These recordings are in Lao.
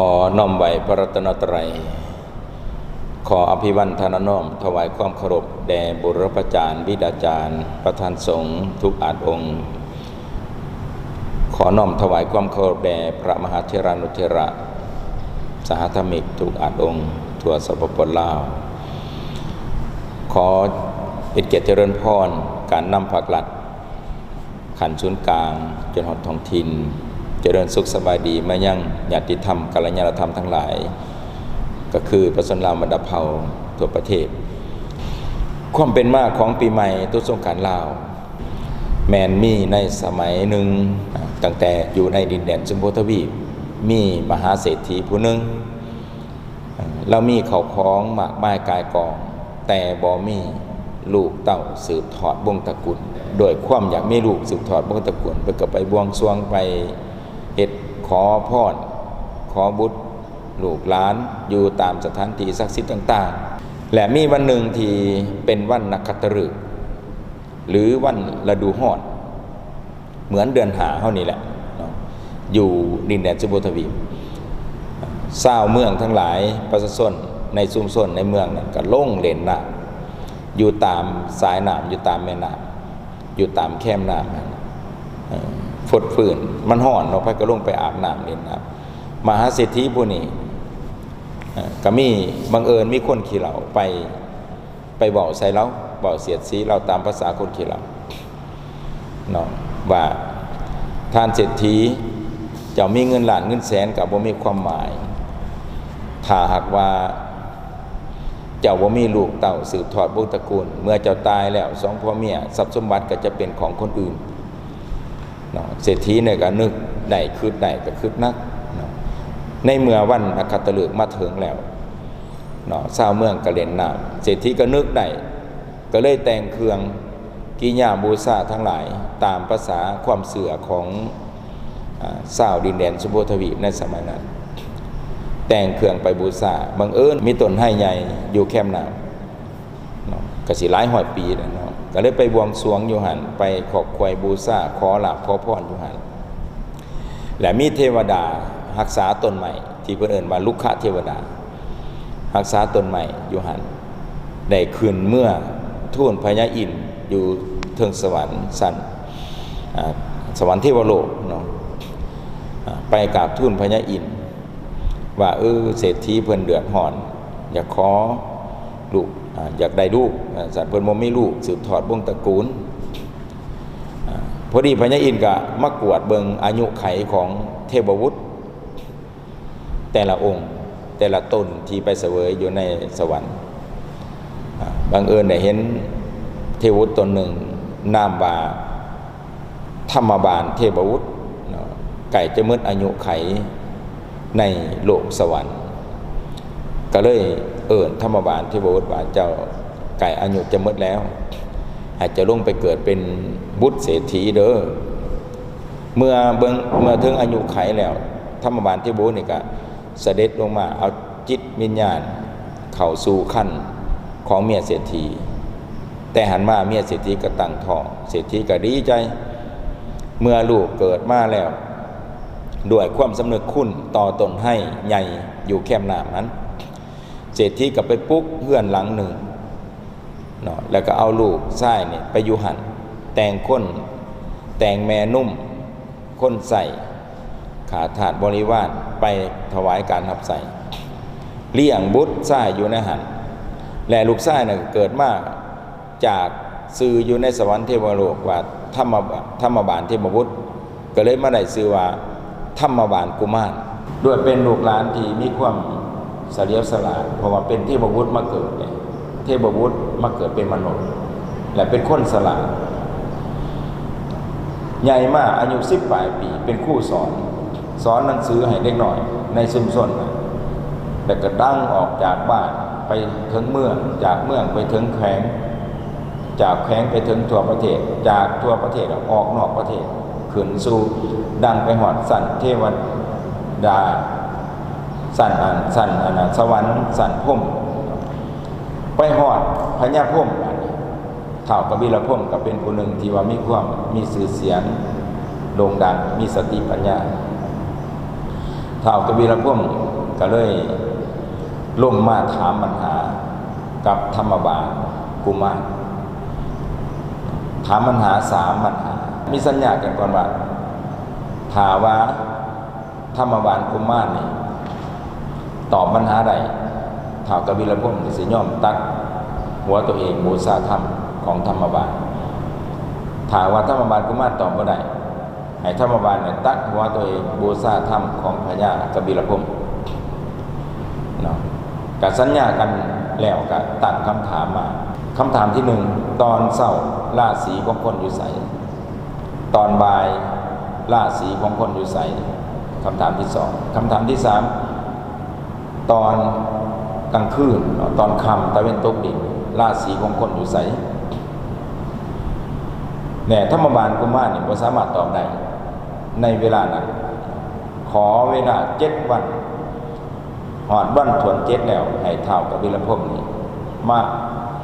ຂໍນ້ອມໄຫວ້ພະລັດຕະນະໄຕ, ຂໍອະພິວັນທະນານ້ອມຖວາຍຄວາມເຄົາລົບແດ່ບຸລພາຈານ, ບິດາຈານ, ປະທານສົງທຸກອາດອົງ, ຂໍນ້ອມຖວາຍຄວາມເຄົາລົບແດ່ພະມະຫາເຖລານຸເຖລະ, ສະຫະທຳມິກທຸກອາດອົງທົ່ວ ສປປ ລາວ, ຂໍເປັນກຽດຈະເລີນພອນການນຳພາກລັດ ຂັ້ນສູນກາງຈົນຮອດທ້ອງຖິ່ນ, ຈະເລີນສຸກສະບາຍດີມາຍັງຍາດຕິທຳ ກັນລະຍານະທຳທັງຫຼາຍ, ກໍຄືປະຊາຊົນລາວບັນດາເຜົ່າທົ່ວປະເທດ. ຄວາມເປັນມາຂອງປີໃໝ່ຕຸສົງການລາວ ແມ່ນມີໃນສະໄໝໜຶ່ງ, ຕັ້ງແຕ່ຢູ່ໃນດິນແດນຊົມພູທະວີບ, ມີມະຫາເສດຖີຜູ້ໜຶ່ງ, ລາວມີເຂົ້າຂອງມາກມາຍກາຍກອງ, ແຕ່ບໍ່ມີລູກເຕົ້າສືບທອດວົງຕະກຸນ. ດ້ວຍຄວາມຢາກມີລູກສືບທອດວົງຕະກຸນ, ເພິ່ນກໍໄປບວງສວງ, ໄປເຮັດ ຂໍພອນ ຂໍບຸດລູກຫຼານຢູ່ຕາມສະຖານທີ່ສັກສິດຕ່າງໆ. ແລະ ມີວັນໜຶ່ງທີ່ເປັນວັນນັກຂັດຕະລຶກ ຫຼື ວັນລະດູຮ້ອນ ເໝືອນເດືອນຫ້າເຮົານີ້ແຫຼະເນາະ, ຢູ່ດິນແດນຊົມພູທະວີບ, ຊາວເມືອງທັງຫຼາຍ, ປະຊາຊົນໃນຊຸມຊົນໃນເມືອງນັ້ນ ກໍລົງເລ່ນນ້ຳຢູ່ຕາມສາຍນ້ຳ, ຢູ່ຕາມແມ່ນ້ຳ, ຢູ່ຕາມແຄມນ້ຳນັ້ນ, ເອີ ຟົດຟື້ນ, ມັນຮ້ອນເນາະ, ໃຜກໍລົງໄປອາບນ້ຳເລ່ນນ້ຳ. ມະຫາເສດຖີຜູ້ນີ້, ເອີ ກໍມີ ບັງເອີນມີຄົນຂີ້ເຫຼົ້າໄປ ໄປເວົ້າໃສ່ລາວ, ເວົ້າສຽດສີລາວຕາມພາສາຄົນຂີ້ເຫຼົ້າເນາະ ວ່າ ທ່ານເສດຖີ, ເຈົ້າມີເງິນລ້ານເງິນແສນກໍບໍ່ມີຄວາມໝາຍ ຖ້າຫາກວ່າເຈົ້າບໍ່ມີລູກເຕົ້າສືບທອດວົງຕະກຸນ, ເມື່ອເຈົ້າຕາຍແລ້ວ ສອງຜົວເມຍ ຊັບສົມບັດກໍຈະເປັນຂອງຄົນອື່ນເນາະ. ເສດຖີນີ້ກໍນຶກໄດ້ ຄິດໄດ້ ກໍຄິດໜັກເນາະ. ໃນເມື່ອວັນນັກຂັດຕະລຶກມາເຖິງແລ້ວ ເນາະ, ຊາວເມືອງກໍເລ່ນນ້ຳ, ເສດຖີກໍນຶກໄດ້, ກໍເລີຍແຕ່ງເຄື່ອງກິລິຍາບູຊາທັງຫຼາຍ ຕາມພາສາຄວາມເຊື່ອຂອງ ອາ ຊາວດິນແດນຊົມພູທະວີບໃນສະໄໝນັ້ນ, ແຕ່ງເຄື່ອງໄປບູຊາ. ບັງເອີນມີຕົ້ນໄຮໃຫຍ່ຢູ່ແຄມນ້ຳເນາະ, ກໍຊິຫຼາຍຮ້ອຍປີແລ້ວເນາະ, ກໍເລີຍໄປບວງສວງຢູ່ຫັ້ນ, ໄປຂອບຂວາຍບູຊາ, ຂໍລາບຂໍພອນຢູ່ຫັ້ນ. ແລະ ມີເທວະດາຮັກສາຕົ້ນໄມ້ ທີ່ເພິ່ນເອີ້ນວ່າລຸກຂະເທວະດາ ຮັກສາຕົ້ນໄມ້ຢູ່ຫັ້ນ ໄດ້ຂຶ້ນເມືອທູນພະຍາອິນຢູ່ເທິງສະຫວັນຊັ້ນ ອາ ສະຫວັນເທວະໂລກເນາະ, ອາ ໄປກາບທູນພະຍາອິນວ່າ ເອີ ເສດຖີເພິ່ນເດືອດຮ້ອນ ຢາກຂໍລູກ ອາ ຢາກໄດ້ລູກ ວ່າຊັ້ນ, ເພິ່ນບໍ່ມີລູກສືບທອດວົງຕະກູນ. ອາ ພໍດີພະຍາອິນກໍມາກວດເບິ່ງອາຍຸໄຂຂອງເທວະບຸດ ແຕ່ລະອົງ ແຕ່ລະຕົນທີ່ໄປສະເຫວີຍຢູ່ໃນສະຫວັນ. ອາ ບັງເອີນໄດ້ເຫັນເທວະບຸດຕົນໜຶ່ງ ນາມວ່າທຳມະບານເທວະບຸດເນາະ, ໃກ້ຈະໝົດອາຍຸໄຂໃນໂລກສະຫວັນ, ກໍເລີຍເອີ້ນທຳມະບານເທວະບຸດວ່າ ເຈົ້າໃກ້ອາຍຸຈະໝົດແລ້ວ, ໃຫ້ເຈົ້າລົງໄປເກີດເປັນບຸດເສດຖີເດີ້. ເມື່ອເບິ່ງ ເມື່ອເຖິງອາຍຸໄຂແລ້ວ, ທຳມະບານເທວະບຸດນີ້ກະສະເດັດລົງມາເອົາຈິດວິນຍານເຂົ້າສູ່ຄັນຂອງເມຍເສດຖີ. ແຕ່ຫັ້ນມາເມຍເສດຖີກໍຕັ້ງທ້ອງ, ເສດຖີກໍດີໃຈ. ເມື່ອລູກເກີດມາແລ້ວ, ດ້ວຍຄວາມສຳນຶກຄຸນຕໍ່ຕົ້ນໄຮໃຫຍ່ຢູ່ແຄມນ້ຳຫັ້ນ, ເສດຖີກໍໄປປຸກເຮືອນຫຼັງໜຶ່ງເນາະ, ແລ້ວກໍເອົາລູກຊາຍນີ້ໄປຢູ່ຫັ້ນ, ແຕ່ງຄົນ ແຕ່ງແມ່ນຸ່ມ ຄົນໃຊ້, ຂ້າທາດບໍລິວານ ໄປຖວາຍການຮັບໃຊ້, ລ້ຽງບຸດຊາຍຢູ່ໃນຫັ້ນ. ແລະ ລູກຊາຍນັ້ນເກີດມາຈາກຊື່ຢູ່ໃນສະຫວັນເທວະໂລກວ່າທຳມະ ທຳມະບານເທວະບຸດ, ກໍເລີຍມາໄດ້ຊື່ວ່າທຳມະບານກຸມານ. ດ້ວຍເປັນລູກຫຼານທີ່ມີຄວາມສະຫຼຽວສະຫຼາດ, ເພາະວ່າເປັນເທວະບຸດມາເກີດເດ້, ເທວະບຸດມາເກີດເປັນມະນຸດ ແລະ ເປັນຄົນສະຫຼາດ. ໃຫຍ່ມາອາຍຸສິບປາຍປີ ເປັນຄູສອນ, ສອນໜັງສືໃຫ້ເດັກນ້ອຍໃນຊຸມຊົນ, ແລ້ວກໍດັງອອກຈາກບ້ານໄປເຖິງເມືອງ, ຈາກເມືອງໄປເຖິງແຂວງ, ຈາກແຂວງໄປເຖິງທົ່ວປະເທດ, ຈາກທົ່ວປະເທດອອກນອກປະເທດ, ຂຶ້ນສູ່ ດັງໄປຮອດຊັ້ນເທວະດາ, ຊັ້ນອັນ ຊັ້ນອັນ ສະຫວັນ, ຊັ້ນພົມ, ໄປຮອດພະຍາພົມ. ທ້າວກະບິລະພົມກໍເປັນຜູ້ໜຶ່ງທີ່ວ່າມີຄວາມມີຊື່ສຽງໂດ່ງດັງ, ມີສະຕິປັນຍາ. ເທ ທ້າວກະບິລະພົມກໍເລີຍລົງມາຖາມບັນຫາກັບທຳມະບານກຸມານ. ຖາມບັນຫາສາມບັນຫາ, ມີສັນຍາກັນກ່ອນວ່າ ຖ້າວ່າທຳມະບານກຸມານນີ້ຕອບບັນຫາໄດ້, ທ້າວກະບິລະພົມກໍຊິຍອມຕັດຫົວຕົວເອງບູຊາທຳຂອງທຳມະບານ. ຖ້າວ່າທຳມະບານກຸມານຕອບບໍ່ໄດ້, ໃຫ້ທຳມະບານນີ້ຕັດຫົວຕົວເອງບູຊາທຳຂອງພະຍາກະບິລະພົມເນາະ. ກະສັນຍາກັນແລ້ວ ກະຕັ້ງຄຳຖາມມາ. ຄຳຖາມທີໜຶ່ງ, ຕອນເຊົ້າລາສີຂອງຄົນຢູ່ໃສ? ຕອນບ່າຍລາສີຂອງຄົນຢູ່ໃສ? ຄຳຖາມທີສອງ. ຄຳຖາມທີສາມ, ຕອນກາງຄືນເນາະ, ຕອນຄ່ຳຕາເວັນຕົກດິນ, ລາສີຂອງຄົນຢູ່ໃສ? ແນ່ ທຳມະບານກຸມານນີ້ບໍ່ສາມາດຕອບໄດ້ໃນເວລານັ້ນ. ຂໍເວລາເຈັດວັນ, ຮອດວັນຖ້ວນເຈັດແລ້ວ ໃຫ້ທ້າວກະບິລະພົມນີ້ມາ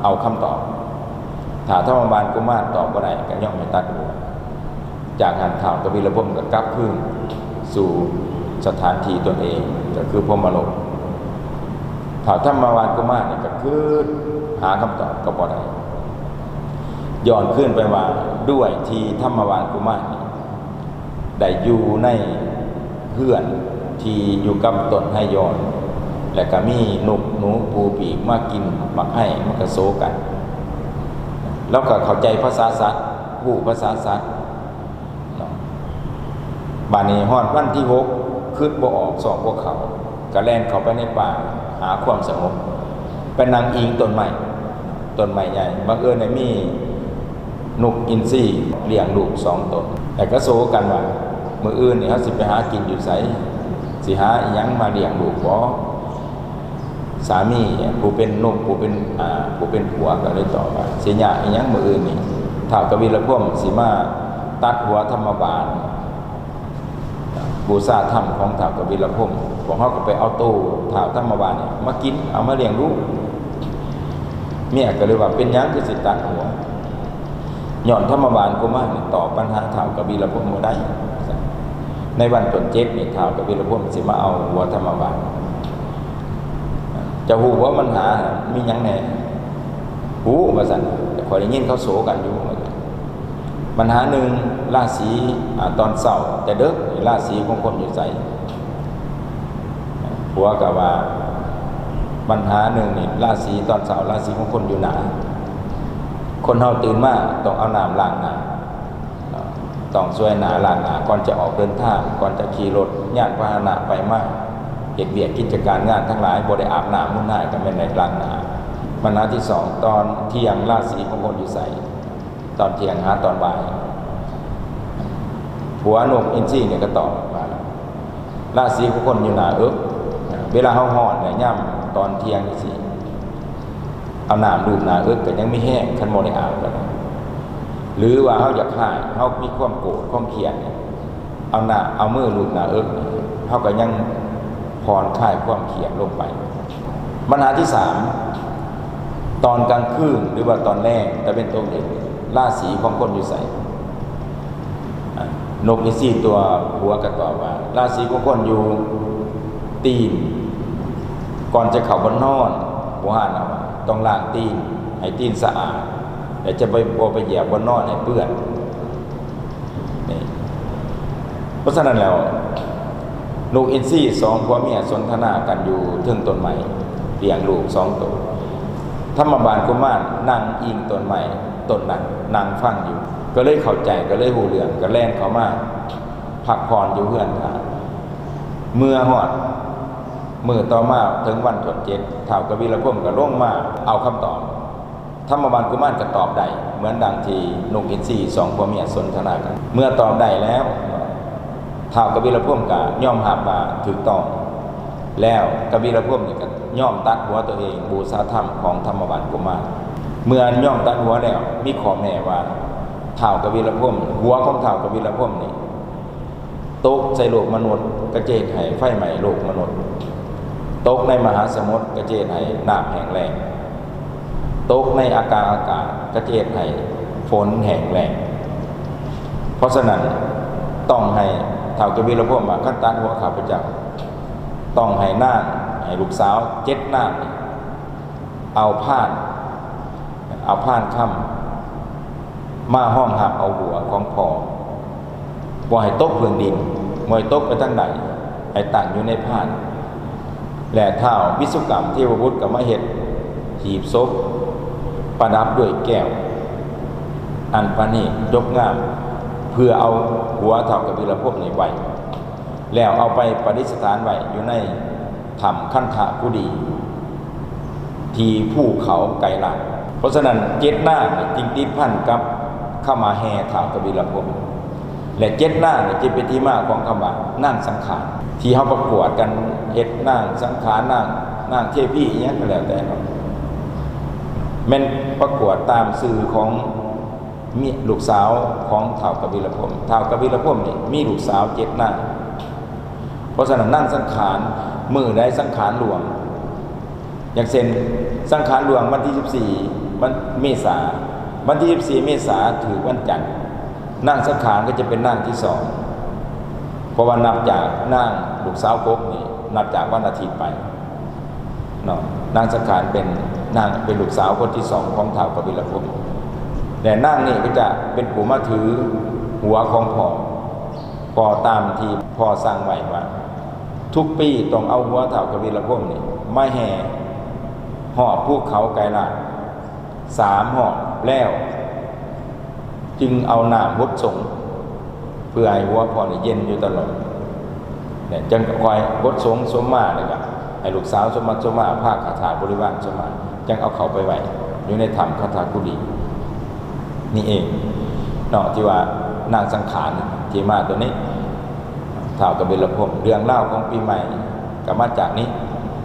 ເອົາຄຳຕອບ. ຖ້າທຳມະບານກຸມານຕອບບໍ່ໄດ້ ກໍຍອມໃຫ້ຕັດຫົວ. ຈາກນັ້ນທ້າວກະບິລະພົມກໍກັບຄືນສູ່ສະຖານທີ່ຕົນເອງ ກໍຄືພົມມະໂລກ. ທ້າວທຳມະບານກຸມານນີ້ກໍຄືຫາຄຳຕອບກໍບໍ່ໄດ້. ຍ້ອນຄືນໄປວ່າ ດ້ວຍທີ່ທຳມະບານກຸມານນີ້ໄດ້ຢູ່ໃນເຮືອນທີ່ຢູ່ກັບຕົ້ນໄຮຍ້ອນ ແລະກໍມີນົກໜູປູປີກມາກິນໝາກໄຮ ມັນກໍໂສກັນ. ລາວກໍເຂົ້າໃຈພາສາສັດ, ຮູ້ພາສາສັດເນາະ. ບາດນີ້ຮອດວັນທີຫົກ ຄຶດບໍ່ອອກ ຊອກບໍ່ເຂົ້າ ກໍແລ່ນເຂົ້າໄປໃນປ່າຫາຄວາມສະຫງົບ, ໄປນັ່ງອີງຕົ້ນໄມ້, ຕົ້ນໄມ້ໃຫຍ່. ບັງເອີນໄດ້ມີນົກອິນຊີລ້ຽງລູກສອງຕົນ ແລ້ວກໍໂສກັນວ່າ ມື້ອື່ນນີ້ເຮົາຊິໄປຫາກິນຢູ່ໃສ? ຊິຫາອີ່ຫຍັງມາລ້ຽງລູກບໍ? ສາມີຜູ້ເປັນນົກ ຜູ້ເປັນ ອາ ຜູ້ເປັນຜົວກໍເລີຍຕອບວ່າ ຊິຍາກອີ່ຫຍັງ ມື້ອື່ນນີ້ທ້າວກະບິລະພົມຊິມາຕັດຫົວທຳມະບານ ບູຊາທຳຂອງທ້າວກະບິລະພົມ, ພວກເຮົາກໍໄປເອົາໂຕທ້າວທຳມະບານນີ້ມາກິນ ເອົາມາລ້ຽງລູກ. ເມຍກໍເລີຍວ່າ ເປັນຫຍັງຄືຊິຕັດຫົວ? ຍ້ອນທຳມະບານກຸມານນີ້ຕອບບັນຫາທ້າວກະບິລະພົມບໍ່ໄດ້. ໃນວັນທີເຈັດນີ້ ທ້າວກະບິລະພົມຊິມາເອົາຫົວທຳມະບານ. ເຈົ້າຮູ້ບໍ່ບັນຫາມີຫຍັງແດ່? ຮູ້ ວ່າຊັ້ນ, ຂ້ອຍໄດ້ຍິນເຂົາໂສກັນຢູ່. ບັນຫາໜຶ່ງ ລາສີ ອາ ຕອນເຊົ້າແຕ່ເດິກ ລາສີຂອງຄົນຢູ່ໃສ? ຜົວກໍວ່າ ບັນຫາໜຶ່ງນີ້ ລາສີຕອນເຊົ້າ ລາສີຂອງຄົນຢູ່ໜ້າ. ຄົນເຮົາຕື່ນມາຕ້ອງເອົານ້ຳລ້າງໜ້າ, ຕ້ອງຊ່ວຍໜ້າລ້າງໜ້າ ກ່ອນຈະອອກເດີນທາງ, ກ່ອນຈະຂີ່ລົດຍານພາຫະນະໄປມາ, ເຮັດວຽກກິດຈະການງານທັງຫຼາຍ ບໍ່ໄດ້ອາບນ້ຳ, ມຸນຫາຍກໍແມ່ນໄດ້ລ້າງໜ້າ. ບັນຫາທີສອງ ຕອນທ່ຽງ ລາສີຂອງຄົນຢູ່ໃສ? ຕອນທ່ຽງຫາຕອນບ່າຍ. ຜົວນົກອິນຊີນີ້ກໍຕອບວ່າ ລາສີຂອງຄົນຢູ່ໜ້າເອິກ. ເວລາເຮົາຮ້ອນແຫຼະ ຍາມຕອນທ່ຽງຈັ່ງຊີ້ ເອົານ້ຳລູບໜ້າເອິກກໍຍັງມີແຮງ, ຄັນບໍ່ໄດ້ອາບກໍໄດ້. ຫຼືວ່າເຮົາຢາກຮ້າຍ, ເຮົາມີຄວາມໂກດ, ຄວາມຄຽດ, ເອົາໜ້າ, ເອົາມືລູບໜ້າເອິກ, ເຮົາກໍຍັງຜ່ອນຄາຍຄວາມຄຽດລົງໄປ. ບັນຫາທີສາມ ຕອນກາງຄືນ ຫຼືວ່າຕອນແລງ ຕາເວັນຕົກດິນ ລາສີຂອງຄົນຢູ່ໃສ? ອາ ນົກອິນຊີຕົວະຜົວກໍຕອບວ່າ ລາສີຂອງຄົນຢູ່ຕີນ. ກ່ອນຈະເຂົ້າບ່ອນນອນ ບູຮານເຮົາວ່າ ຕ້ອງລ້າງຕີນໃຫ້ຕີນສະອາດ ແລະ ຈະໄປ ບໍ່ໄປຢຽບບ່ອນນອນໃຫ້ເປື້ອນ. ນີ້ ເພາະສະນັ້ນແລ້ວ ນົກອິນຊີສອງຜົວເມຍສົນທະນາກັນຢູ່ເທິງຕົ້ນໄມ້ ລ້ຽງລູກສອງໂຕ. ທຳມະບານກຸມານນັ່ງອີງຕົ້ນໄມ້ຕົ້ນນັ້ນ ນັ່ງຟັງຢູ່ ກໍເລີຍເຂົ້າໃຈ ກໍເລີຍຮູ້ເລື່ອງ ກໍແລ່ນເຂົ້າມາພັກຜ່ອນຢູ່ເຮືອນທ່ານ. ເມື່ອຮອດມື້ຕໍ່ມາເຖິງວັນທີເຈັດ ທ້າວກະບິລະພົມກໍລົງມາເອົາຄຳຕອບ. ທຳມະບານກຸມານກໍຕອບໄດ້ ເໝືອນດັ່ງທີ່ນົກອິນຊີສອງຜົວເມຍສົນທະນາກັນ. ເມື່ອຕອບໄດ້ແລ້ວ ທ້າວກະບິລະພົມກໍຍອມຮັບວ່າຖືກຕ້ອງແລ້ວ. ກະບິລະພົມນີ້ກໍຍອມຕັດຫົວຕົວເອງ ບູຊາທຳຂອງທຳມະບານກຸມານ. ເມື່ອຍອມຕັດຫົວແລ້ວ ມີຂໍ້ແມ້ວ່າ ທ້າວກະບິລະພົມ, ຫົວຂອງທ້າວກະບິລະພົມນີ້ ຕົກໃສ່ໂລກມະນຸດ ກໍຈະເຮັດໃຫ້ໄຟໄໝ້ໂລກມະນຸດ, ຕົກໃນມະຫາສະໝຸດ ກໍຈະເຮັດໃຫ້ນ້ຳແຫ້ງແລ້ງ, ຕົກໃນອາກາອາກາດ ກໍຈະເຮັດໃຫ້ຝົນແຫ້ງແລ້ງ. ເພາະສະນັ້ນ ຕ້ອງໃຫ້ທ້າວກະບິລະພົມວ່າ ຄັນຕັດຫົວຂ້າພະເຈົ້າ ຕ້ອງໃຫ້ນາງ ໃຫ້ລູກສາວເຈັດນາງນີ້ ເອົາພານ ເອົາພານຄຳມາຮອງຮັບເອົາຫົວຂອງພໍ່ ບໍ່ໃຫ້ຕົກພື້ນດິນ ບໍ່ໃຫ້ຕົກໄປທາງໃດ ໃຫ້ຕັ້ງຢູ່ໃນພານ ແລະ ທ້າວວິສຸກຳເທວະບຸດກໍມາເຮັດ ຫີບສົບປະດັບດ້ວຍແກ້ວອັນປະນີດຈົບງາມ ເພື່ອເອົາຫົວທ້າວກະບິລະພົມນີ້ໄວ້ ແລ້ວເອົາໄປປະດິດສະຖານໄວ້ຢູ່ໃນຖ້ຳຄັນທະກຸດີ ທີ່ພູເຂົາໄກລາດ. ເພາະສະນັ້ນ ເຈັດນາງນີ້ຈຶ່ງຕິດພັນກັບຄຳວ່າແຫ່ທ້າວກະບິລະພົມ ແລະ ເຈັດນາງນີ້ຈຶ່ງເປັນທີ່ມາຂອງຄຳວ່ານາງສັງຂານ ທີ່ເຮົາປະກວດກັນເຮັດນາງສັງຂານ ນາງ ນາງເທພີ ອີ່ຫຍັງກໍແລ້ວແຕ່ເນາະ ແມ່ນປະກວດຕາມຊື່ຂອງເມຍ ລູກສາວຂອງທ້າວກະບິລະພົມ. ທ້າວກະບິລະພົມນີ້ມີລູກສາວເຈັດນາງ. ເພາະສະນັ້ນ ນາງສັງຂານ ມື້ໃດສັງຂານລ່ວງ ຢ່າງເຊັ່ນ ສັງຂານລ່ວງວັນທີສິບສີ່ ວັນເມສາ ວັນທີສິບສີ່ເມສາຖືກວັນຈັນ ນາງສັງຂານກໍຈະເປັນນາງທີສອງ ເພາະວ່ານັບຈາກນາງລູກສາວກົກນີ້ ນັບຈາກວັນອາທິດໄປເນາະ. ນາງສັງຂານເປັນນາງ ເປັນລູກສາວຄົນທີສອງຂອງທ້າວກະບິລະພົມ ແລະ ນາງນີ້ກໍຈະເປັນຜູ້ມາຖືຫົວຂອງພໍ່ ກໍຕາມທີ່ພໍ່ສັ່ງໄວ້ວ່າ ທຸກປີຕ້ອງເອົາຫົວທ້າວກະບິລະພົມນີ້ມາແຫ່ຮອບພູເຂົາໄກລາດສາມຮອບ ແລ້ວຈຶ່ງເອົານ້ຳຫົດສົງ ເພື່ອໃຫ້ຫົວພໍ່ນີ້ເຢັນຢູ່ຕະຫຼອດ ແລະ ຈັ່ງຄ່ອຍຫົດສົງສົມມາ ແລ້ວກໍໃຫ້ລູກສາວສົມມາສົມມາ ພາຂ້າທາດບໍລິວານສົມມາ ຈັ່ງເອົາເຂົ້າໄປໄວ້ຢູ່ໃນຖ້ຳຄັນທະກຸດີນີ້ເອງເນາະ ທີ່ວ່ານາງສັງຂານທີ່ມາຕົວນີ້ ທ້າວກະບິລະພົມ. ເລື່ອງລາວຂອງປີໃໝ່ກໍມາຈາກນີ້.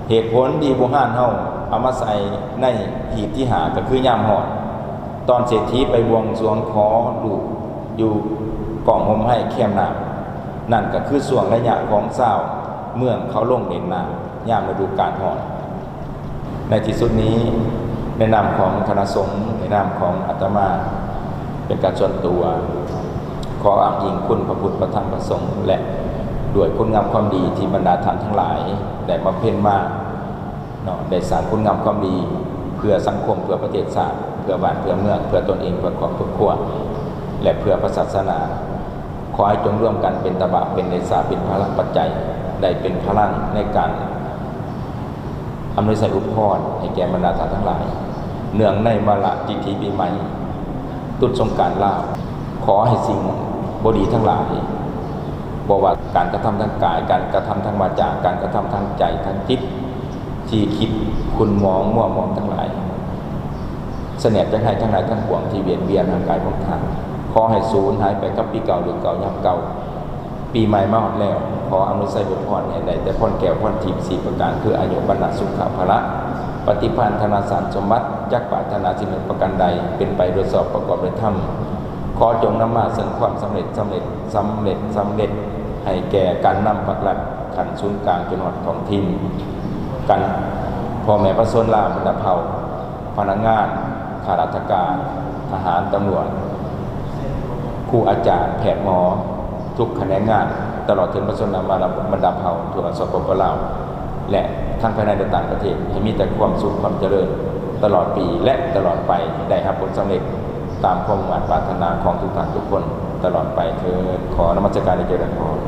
ເຫດຜົນທີ່ບູຮານເຮົາເອົາມາໃສ່ໃນຮີດທີຫ້າ ກໍຄືຍາມຮ້ອນ ຕອນເສດຖີໄປບວງສວງຂໍລູກຢູ່ກ້ອງຮົ່ມໄຮແຄມນ້ຳ ນັ້ນກໍຄືຊ່ວງໄລຍະຂອງຊາວເມືອງເຂົາລົງຫຼິ້ນນ້ຳຍາມລະດູການຮ້ອນ. ໃນທີ່ສຸດນີ້ ໃນນາມຂອງຄະນະສົງ ໃນນາມຂອງອາດຕະມາເປັນການສ່ວນຕົວ ຂໍອ້າງອີງຄຸນພະພຸດ ພະທຳ ພະສົງ ແລະ ດ້ວຍຄຸນງາມຄວາມດີທີ່ບັນດາທ່ານທັງຫຼາຍໄດ້ບຳເພັນມາເນາະ ໄດ້ສ້າງຄຸນງາມຄວາມດີເພື່ອສັງຄົມ ເພື່ອປະເທດຊາດ ເພື່ອບ້ານເພື່ອເມືອງ ເພື່ອຕົນເອງ ເພື່ອຄອບເພື່ອຄົວ ແລະ ເພື່ອພະສາສະໜາ. ຂໍໃຫ້ຈົ່ງລວມກັນເປັນຕະບະ ເປັນເດຊະ ເປັນພະລັງປັດໄຈ ໄດ້ເປັນພະລັງໃນການ ອຳນວຍໄຊອຸດພອນໃຫ້ແກ່ບັນດາທ່ານທັງຫຼາຍ ເນື່ອງໃນວາລະພິທີປີໃໝ່ ຕຸດສົງການລາວ. ຂໍໃຫ້ສິ່ງບໍ່ດີທັງຫຼາຍ ບໍ່ວ່າການກະທຳທາງກາຍ, ການກະທຳທາງວາຈາ, ການກະທຳທາງໃຈ, ທາງຈິດ ທີ່ຄິດຂຸ້ນໝອງມົວໝອງທັງຫຼາຍ ສະແໜບຈາກໄຮ້ທັງຫຼາຍທັງປວງທີ່ວຽນວຽນຮ່າງກາຍຂອງທ່ານ ຂໍໃຫ້ສູນຫາຍໄປກັບປີເກົ່າ ເດືອນເກົ່າ ຍາມເກົ່າ. ປີໃໝ່ມາຮອດແລ້ວ ຂໍອຳນວຍໄຊອວຍພອນໃຫ້ໄດ້ແຕ່ພອນແກ້ວພອນທິບສີ່ປະການ ຄືອາຍຸ ວັນນະ ສຸຂະ ພະລະ ປະຕິພານ ທະນະ ສານສົມບັດ ຈັກປາດຖະໜາສິ່ງໃດປະການໃດ ເປັນໄປໂດຍຊອບປະກອບໂດຍທຳ. ຂໍຈົ່ງນຳມາເຊິ່ງຄວາມສຳເລັດ ສຳເລັດ ສຳເລັດ ສຳເລັດ ໃຫ້ແກ່ການນຳພາກລັດຂັ້ນສູນກາງຈົນຮອດທ້ອງຖິ່ນ ກັນ ພໍ່ແມ່ປະຊາຊົນລາວບັນດາເຜົ່າ ພະນັກງານ, ຂ້າລາຊະການ, ທະຫານ, ຕຳຫຼວດ, ຄູອາຈານ, ແພດ, ໝໍ ທຸກຂະແໜງງານ, ຕະຫຼອດເຖິງປະຊາຊົນລາວບັນດາເຜົ່າທົ່ວ ສປປ ລາວ ແລະ ທັງພາຍໃນ ແລະ ຕ່າງປະເທດ ໃຫ້ມີແຕ່ຄວາມສຸກຄວາມຈະເລີນຕະຫຼອດປີ ແລະ ຕະຫຼອດໄປ, ໄດ້ຮັບຜົນສຳເລັດຕາມຄວາມມຸ່ງມາດປາດຖະໜາຂອງທຸກທ່ານທຸກຄົນຕະຫຼອດໄປເທີ້ນ. ຂໍນະມັດສະການ ແລະ ຈະເລີນພອນ.